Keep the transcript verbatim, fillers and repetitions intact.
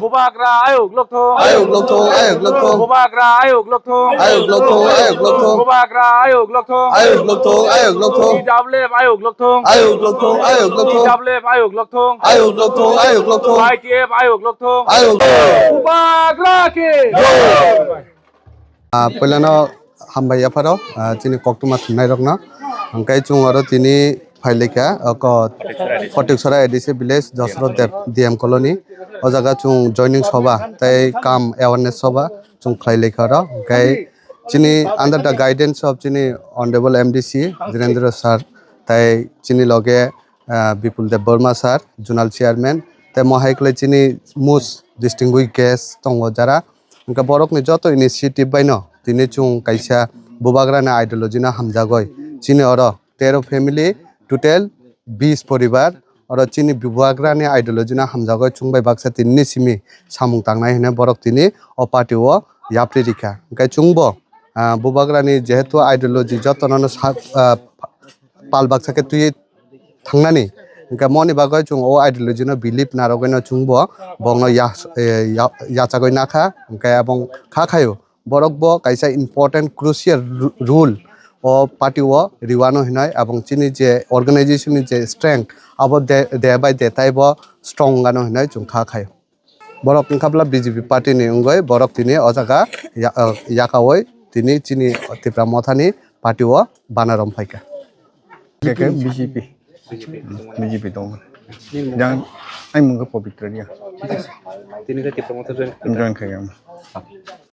Bubagra ayuk lokthong. Ayuk lokthong, ayuk lokthong. Bubagra ayuk lokthong. Ayuk lokthong, ayuk lokthong. Bubagra ayuk lokthong. Ayuk lokthong, ayuk lokthong. T W F ayuk lokthong. Ayuk lokthong, ayuk lokthong. T W F ayuk lokthong. Ayuk lokthong, ayuk lokthong. Y T F ayuk lokthong. Ayuk. Bubagra ki. Ah, puilano hambai yapharo, ah, chini koktwma thumnairokno. Hwnkhe chwng oro tini phailaikha, oko Photiksora A D C village, Dosro Deb-, D M colony. O jaga chwng joining soba tei kam awareness soba chwng khlailaikha oro. Hwnkhe chini under the guidance of chini Honorable M D C Dhirendra sir, tei chini loge, ah, Bipul Deb Barma sir, Zonal Chairman, tei mohai khlai chini most distinguished guest tongo jara. Hwnkhe borokni joto initiative baino tini chwng kaisa bubagrani ideology no hamjagoi. Chini oro tero family, total bis poribar. Oro chini bubagrani ideology no hamjagoi chwng bai baksa tinini simi samung tangnai hwnwi borok tini o party o yapri rikha. Hwnkhe chwngbo, ah, bubagrani jehetu ideology jotono no sa-, ah, pal baksa khe twi thangnani. Hwnkhe moni bagwi chwng o ideology no believe narwgwino chwngbo bongno ya-, eh, ya-, yachagwi nakha, hwnkhe abong kha khaio. Borok bo kaisa important crucial ru-, role o party o riwano hinoi, abong chini je organization ni je strength abo de, day by day taibo strong wngano hinoi chwng kha khaio. Borok wngkha bwla B J P party ni wngwi borok tini o jaga ya-, ah, yakaui tini chini Tipra Mothani party o bana rom phaikha. Khe B J P. B J P tongo. Jang, ai mungkha Pabitra Reang. Tini khe Tipra Motha join. Join khaikha.